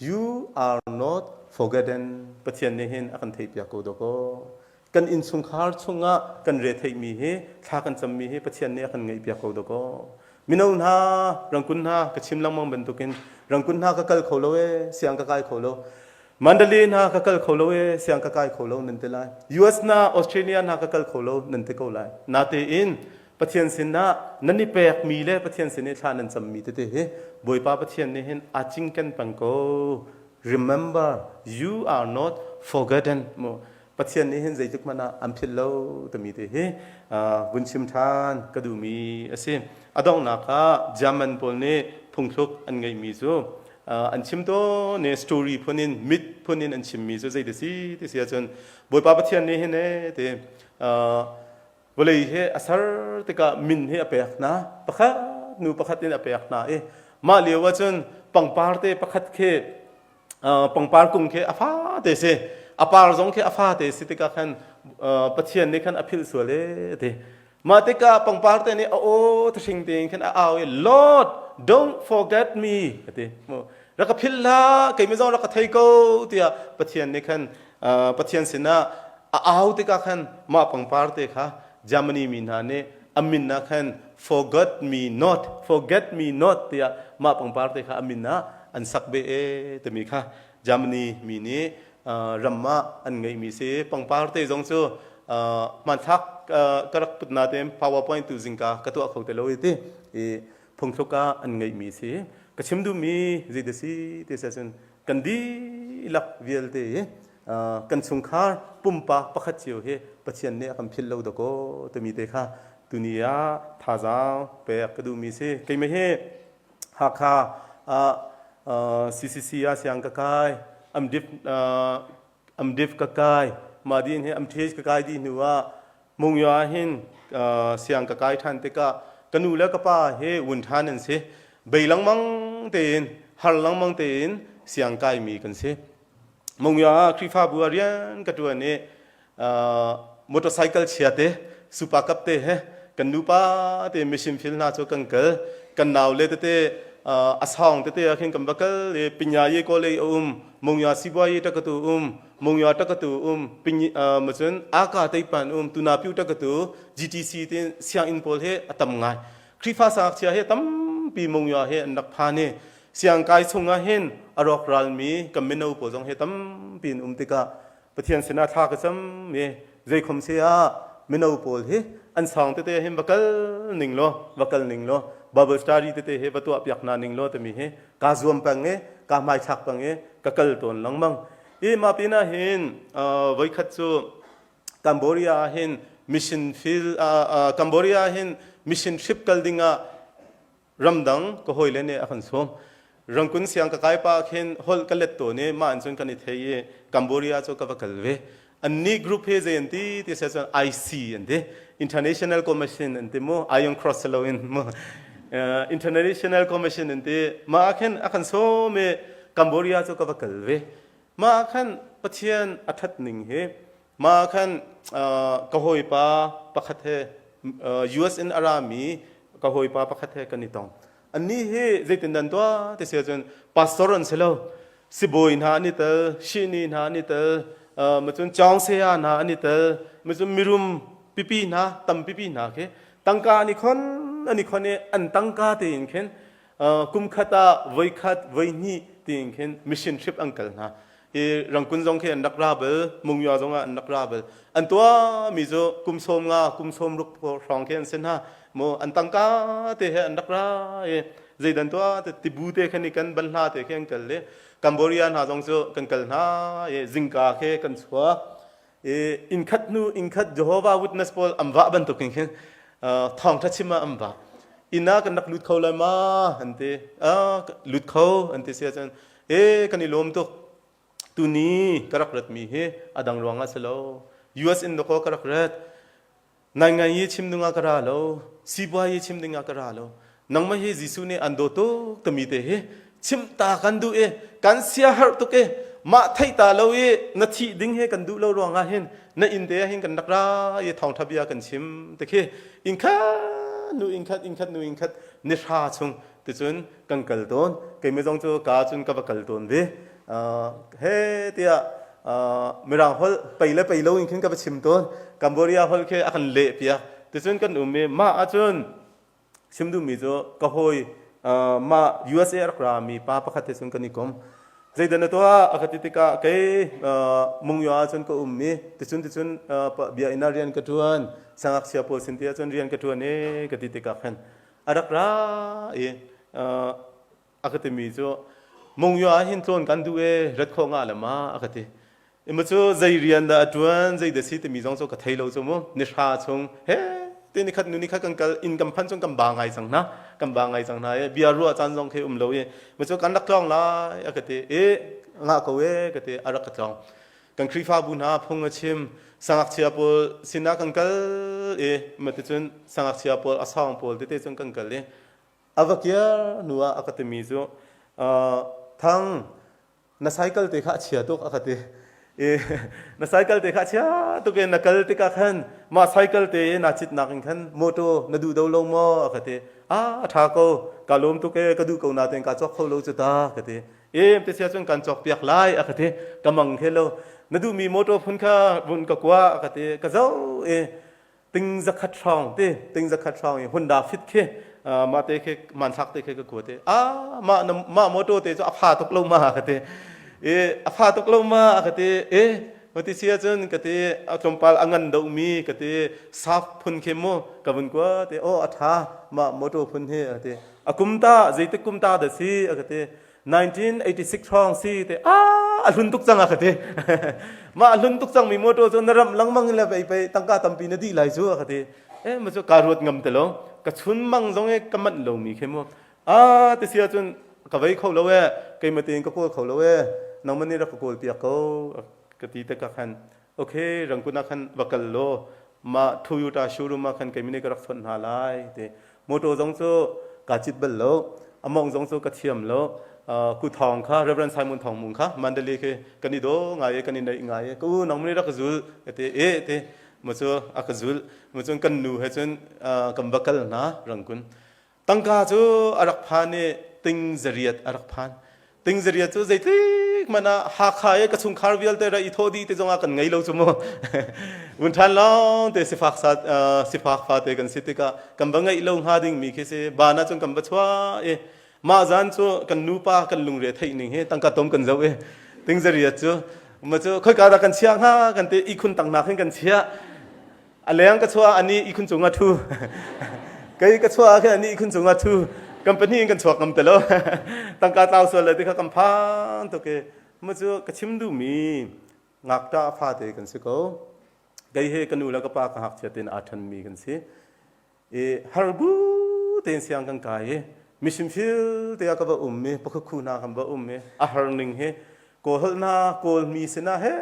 [SPEAKER 1] you are not forgotten Pathian nih hin a kan theihpiak ko dawkaw. Kan innchungkhar chungah kan retheihmi hi thla kan cammi hi Pathian nih a kan ngaihpiak ko dawkaw. Mino hna, rangkun hna ka chim lengmang bantukin rangkun hna ka kal kho lo ee, siang ka kai kho lo. Mandalay hna ka kal kho lo ee, siang ka kai kho lo nan ti lai. US hna, Australia hna ka kal kho lo nan ti ko lai. Natein. Pathian sinah nan i pekmi le Pathian sin i thla nan cammi tete hi Bawipa Pathian nih hin aa cinken peng ko. Remember, you are not forgotten. Mu Pathian nih hin zeitik hmanh ah an philh lo timi te hi vun chim ṭhan ka duhmi a si. A donghnak ah German pawl nih phungthluk an ngeihmi cu an chim tawn i story phun in myth phun in an chimmi cu zei ti si ti si ahcun Bawipa Pathian nih hin ee ti vawlei hi a ser tikah min hi a pek hna pakhat nu pakhat in a pek hna i mah lio ahcun pangpar te pakhat khi pangpar kung khi a fate si a par zong khi a fate si tikah khan Pathian nih khan a philh sual e ti mah tikah pangpar te nih a aw thahring tein khan a au i Lord don't forget me ati rak ka philh hlah keimah zong rak ka thei ko tiah Pathian nih khan Pathian sinah a au tikah khan mah pangpar te kha Germany mi hna nih a min ah khan forget me not forget me not tiah mah pangpar te kha a min ah an sak ve e timi kha Germany mi nih ram ah an ngeihmi si pangpar te zong cu hmanthlak ka rak put na tein powerpoint tu zingka ka tuah kho te lo i ti i phungthluk ah an ngeihmi si ka chim duhmi zei da si ti si cun kan dihlak vialte hi kan chungkhar pumpak pakhat cio hi Pathian nih a kan philh lo dakaw timi te kha tuni ah thazaang pek ka duhmi si keimah hi Hakha ah CCC ah siang ka kai MDiv MDiv ka kai mah din hi MTH ka kai dih hnu ah Mungya ah hin siang ka kai ṭhan tikah ka nu le ka pa hi vun ṭhan an si. Bei lengmang tein, har lengmang tein siang kaimi kan si. Mungya ah Khrihfabu ah rian ka ṭuan i motorcycle chia te, super cup te he kan nupa te mission field hna cu kan kal. Kan nau le tete a sawng tete ah khin kan va kal i Pinya ye kawlei a um, Mungya sibuai takatu um, Mungya takatu um macun aka teipan um tunapiu takatu GTC tin sianginn pawl he a tam ngai Khrihfa sangakchia he tampi Mungya he an rak phan i siangkai chung ah hin a rawk ralmi kan mino pawl zong he tampi in um tikah Pathian sinah thla ka cam i zeikhom se ah mino pawl hi an sang tete hin va kal ning law va kal ning law Bible study tete he va tuah piak hna ning law timi hi kaa zuam peng i kaa hmaithlak peng i ka kal tawn lengmang I mah pinah hin voikhat cu Cambodia ah hin mission field Cambodia ah hin mission trip kal dingah ramdang ka hawile nih a kan sawm. Rangkun siang ka kai pa khin holh ka let tawn i mah in cun kan i thei i Cambodia cu ka va kal ve. Annih group hi zei an ti ti siah cun IC an ti. International Commission an ti mu Iron Cross loin mu International Commission an ti. Mah ah khin a kan sawm i Cambodia cu ka va kal ve. Mah ah khan Pathian a ṭhat ning hi mah ah khan ka hawipa pakhat he US in a rami ka hawipa pakhat he kan i tong. Annih hi zeitin dan tuah ti si ahcun pastor an si lo. Sibawi hna an i tel, shihni hna an i tel, macun cawngsea hna an i tel, macun mirum pipi hna, tam pipi hna khi tangka an i khon an i khon i an tangka tein khin kum khat ah voikhat voihnih tiin khin mission trip an kal hna i Rangkun zong khi an rak ra bal Mungya zong ah an rak ra bal an tuahmi cu kum 15 kum 60 hrawng khi an si hna mu an tangka te he an rak ra i zeidan tuah te tibu te khan i kan banhla te khi an kal i Cambodia hna zong cu kan kal hna i zingka khi kan chuak i innkhat hnu innkhat Jehovah Witness pawl an vah bantukin khin thawngṭha chim ah an vah inn ah kan rak lut kho lai ma an ti lut kho an ti si ahcun e kan i lawm tuk tuni ka rak ratmi hi a dang ruangah si lo US in dakaw ka rak rat Ngaingai i chim dingah ka ra lo, sipuai i chim dingah ka ra lo. Nangmah hi Jesuh nih an daw tuk timi te hi chimh ta kan duh i kan siaherh tuk i mah theih ta lo i na thih ding hi kan duh lo ruangah hin na inn te ah hin kan rak ra i thawngṭha bia kan chim ti khi inn khat nu inn khat inn khat nu inn khat ni hra chung ticun kan kal tawn keimah zong cu ka cun ka va kal tawn ve he tiah mirang holh pei le pei lo in khin ka va chim tawn Cambodia holh khi a kan leh piak ticun kan um i mah ahcun chim duhmi cu ka hawi mah USA rak ra mi pa pakhat he cun kan i kom zeidah na tuah a ka ti tikah kei mungyo ahcun ka um i ticun ticun bia inn ah rian ka ṭuan. Sangakchia pawl sin te ahcun rian ka ṭuan e ka ti tikah khan a rak ra i a ka timi cu Mungyo ah hin tlawn kan duh e rat khawh nga le ma a ka ti. Ima cu zei rian dah a ṭuan zei dah si timi zong cu ka thei lo cu mu. Ni hra chung he te ni khat nu ni khat kan kal inn kan phan cun kan ba ngai cang hna kan ba ngai cang hna e bia ruah caan zong khi um lo i ma cu kan rak tlawng lai a ka ti e ngah ko e ka ti a rak ka tlawng. Kan Khrihfabu hna phung a chim sangakchia pawl sinah kan kal i maticun sangakchia pawl a sawng pawl tete cun kan kal i a va kiar hnu ah a ka timi cu Thang na cycle te kha a chia tuk a ka ti i na cycle te kha a chia tuk i na kal tikah khan mah cycle te na citnak in khan motor na duh do lo maw a ka ti. A ṭha ko ka lawm tuk e ka duh ko nain ka cawk kho lo cu ta ka ti. Em te sia cun kan cawk piak lai a ka ti. Ka mang khe lo na duhmi motor phun kha vun ka kua a ka ti. Ka zo i ting zakhat hrawng ti ting zakhat hrawng i Honda Fit khi mah te khi hmanthlak te khi ka kua te a mah mah motor te cu a fa tuk lo ma ka ti i a fa tuk lo ma a ka ti e ti sia cun ka ti a tlawmpal a ngan deuhmi ka ti saf phun khi mu ka vun kua te o a tha mah motor phun hi a ti. A kum ta zeitik kum ta da si a ka ti. 1986 hrawng si te a a hlun tuk cang a ka ti. Mah a hlun tuk cang mi motor cu na ram lengmang le pei pei tangka tampi na dih lai cu a ka ti. E ma cu ka ruat ngam te lo ka chun mang zong e ka manh lo mi khi mu a ti sia cun ka vei kho lo e keima tein ka kawl kho lo e nangman nih rak ka kawl piak ko ka ti te ka khan okay Rangoon ah khan va kal law mah Toyota showroom ah khan keimi nih ka rak chawnh hna lai ti. Motor zong cu kaa cit bal lo among zong cu ka thiam lo. Ku Thawng kha Reverend Simon Thawng Mung kha Mandalay khi kan i daw ngai i kan i neih ngai i ka u nang nih rak ka zul ka ti e ti ma cu a ka zul ma cun kan nu he cun kan va kal hna Rangoon. Tangka cu a rak phan i ting zariat a rak phan. Ting zariat cu zeitik hmanh ah Hakha i ka chungkhar vialte ra i thawh dih ti zongah kan ngei lo cu mu. Vun ṭhan lawng te sifak sa sifak fate kan si tikah kan va ngeih lo hnga ding mi khi si. Van ah cun kan va chuah i mah zan cu kan nupa kan lungre theih ning hi tangka tom kan zoh i ting zariat cu ma cu khoika dah kan chiah hnga kan ti ihkhun tangnak hin kan chiah. A leng ka chuah ani ihkhun cung ah ṭhu kei ka chuah ah khin ani ihkhun cung ah ṭhu kan pahnih in kan chuak ngam te lo. Tangka tlau sual le ti kha kan phang tuk i mu cu ka chim duhmi ngakṭah fate kan si ko. Kei he ka nu le ka pa ka ngakchia tein aa ṭhenmi kan si i har bu tein siang kan kai i mission field te ah ka va um i pakhukhu hna kan va um i a har ning hi kawl holh hna kawl mi sinah he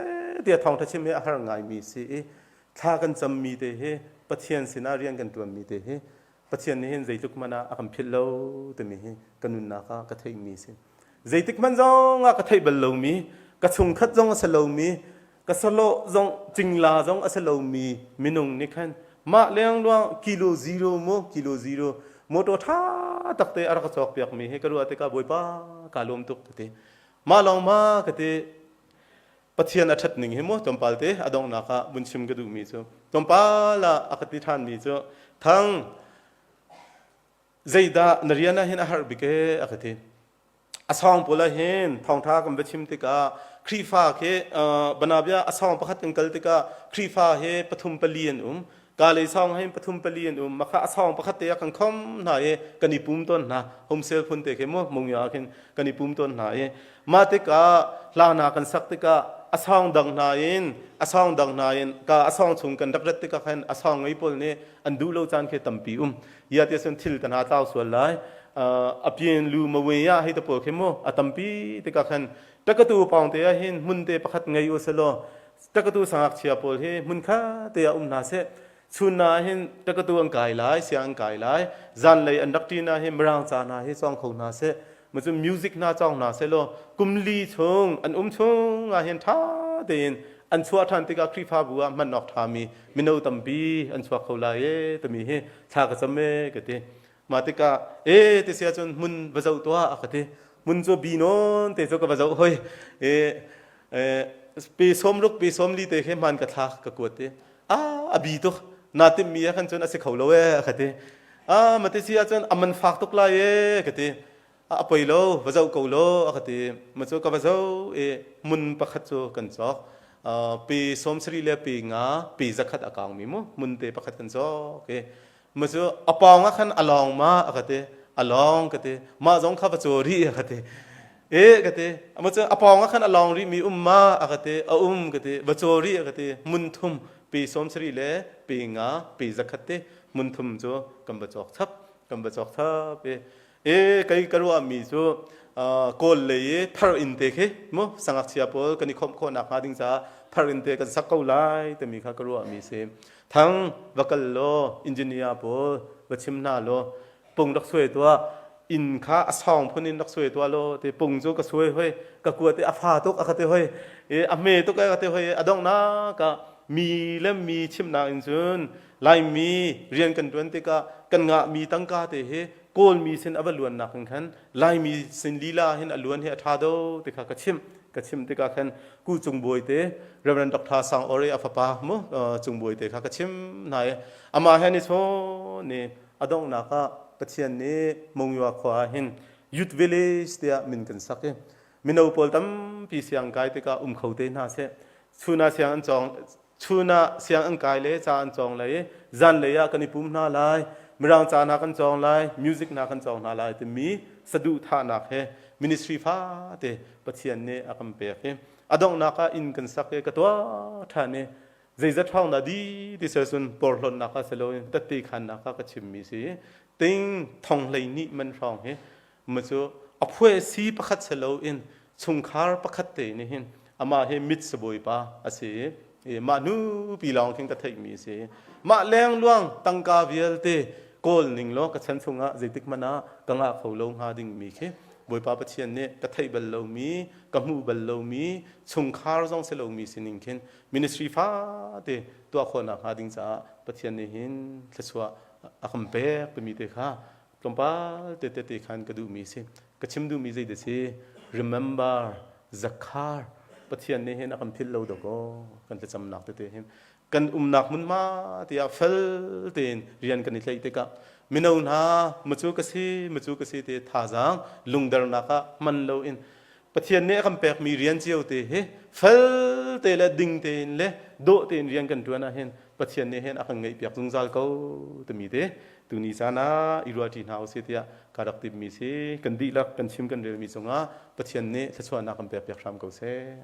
[SPEAKER 1] tiah thawngṭha chim hi a har ngaimi si i thla kan cammi te hi Pathian sinah rian kan ṭuanmi te hi Pathian nih hin zeitluk hmanh ah a kan philh lo timi hi ka nunnak ah ka theihmi si. Zeitik hmanh zong ah ka theih bal lomi ka chungkhat zong a si lomi ka salawh zong cingla zong a si lomi minung nih khan mah lengluang kilo zero mu kilo zero motor ṭha tak te a rak ka cawk piakmi hi ka ruah tikah Bawipa kaa lawm tuk ka ti. Mah lawng ma ka ti. Pathian a ṭhat ning hi mu tlawmpal te a donghnak ah vun chim ka duhmi cu tlawmpal ah a ka ti ṭhanmi cu Thang zeidah na rian ah hin a har bik e a ka ti. A sawng pawl ah hin thawngṭha kan va chim tikah Khrihfa khi banabia a sawng pakhat kan kal tikah Khrihfa hi pathum pali an um ka lei sawng hin pathum pali an um makha a sawng pakhat te ah kan khom hna i kan i pum tawn hna home sale phun te khi mu mungya ah khin kan i pum tawn hna i mah tikah hla hna kan sak tikah a sawng dang hna in a sawng dang hna in ka a sawng chung kan rak rat tikah khan a sawng ngei pawl nih an duh lo caan khi tampi um ya ti sun thil tan ha tlau sual lai a pian lu mawe ya hei te pawl khi mu a tampi tikah khan takatu pawng te ah hin hmun te pakhat ngei u selaw takatu sangakchia pawl hi hmun kha te ah um hna seh. Chun na hin takatu an kai lai siang an kai lai zanlei an rak ṭi na hi mirang ca hna hi cawng kho hna seh ma cu music hna cawng hna seh law kum li chung an um chung ah hin ṭha tein an chuah ṭhan tikah Khrihfabu ah hman awk ṭhami mino tampi an chuak kho lai e timi hi thla ka cam e ka ti. Mah tikah e ti sia cun hmun va zoh tuah a ka ti. Hmun cu bi nawn te cu ka va zoh hoi e pe sawm ruk pe sawm li te khi hman ka thlak ka kuat i a a bi tuk na timhmi ah khan cun a si kho lo e a ka ti. A mati si ahcun a man fak tuk lai e ka ti. A poi lo va zoh ko lo a ka ti. Ma cu ka va zoh i hmun pakhat cu kan cawk. Pe 70 le pe nga pe 100 a kaung mi mu mun te pakhat kan cawk i ma cu a pawng ah khan a lawng ma a ka ti, a lawng ka ti. Mah zong kha va caw rih a ka ti. E ka ti, ma cu a pawng ah khan a lawng rih mi um ma a ka ti, a um ka ti, va caw rih a ka ti. Mun thum pe 70 le pe nga pe 100 te mun thum cu kan va cawk chap, kan va cawk chap i e kei ka ruah mi cu kawl lei i thar inn te khi mu sangakchia pawl kan i khawmh khawh nak hnga ding caah thar inn te kan sak ko lai timi kha ka ruah mi si. Thang va kal law engineer pawl va chim hna law pung rak suai tuah, inn kha a sawng phun in rak suai tuah law te. Pung cu ka suai hoi, ka kua te a fa tuk a ka te hoi e, a hme tuk a ka te hoi. A donghnak ah mi le mi chimnak in cun Laimi rian kan tuan tikah kan ngahmi tangka te hi Kawlmi sin a va luannak in khan Laimi sin lila hin a luan hi a ṭha do ti kha ka chimh. Ka chimh tikah khan Ku Cung Bawi te, Reverend Dr. Sang Ore a fapa mu Cung Bawi te kha ka chim hna i amah he ni chawn ni a donghnak ah Pathian nih Monywa khua ah hin Youth Village tiah min kan sak i mino pawl tampi siang kai tikah um kho te hna seh, chun ah siang an cawng, chun ah siang an kai le ca an cawng lai i zanlei ah kan i pum hna lai, mirang ca hna kan cawng lai, music hna kan cawng hna lai timi saduhthahnak he ministry fate Pathian nih a kan pek i a donghnak ah inn kan sak i ka tuah ṭhan i zeizat hrawng dah di ti sel cun porhlawtnak ah si loin tette khannak ah ka chimmi si, ting thong 12 man hrawng hi ma cu a phuai si pakhat si loin chungkhar pakhat te nih hin, amah hi mit sabawipa a si i mah nu pi lawng khin ka theihmi si, mah lengluang tangka vialte kawl ning law ka chan chungah zeitik hmanh ah ka ngah kho lo hnga dingmi khi Bawipa Pathian nih ka theih bal lomi, ka hmuh bal lomi chungkhar zong si lomi sining khin ministry fate tuah khawhnak hnga ding caah Pathian nih hin thluachuah a kan pek timi te kha tlawmpal te te khan ka duhmi si. Ka chim duhmi zei dah si? Remember Zakhar. Pathian nih hin a kan philh lo dawkaw. Kan thlacamnak tete hin kan umnak hmunhma tiah fel tein rian kan i tlaih tikah mino hna macu ka si, macu ka si te thazaang lungdernak ah hman loin Pathian nih a kan pekmi rian cio te hi fel te le ding tein le dawh tein rian kan ṭuan ahhin Pathian nih hin a kan ngaihpiak zungzal ko timi te tuni caan ah i ruahṭi hna usih tiah ka rak timhmi si. Kan dihlak kan chim kan relmi cungah Pathian nih thluachuahnak kan pekpiak hram ko seh.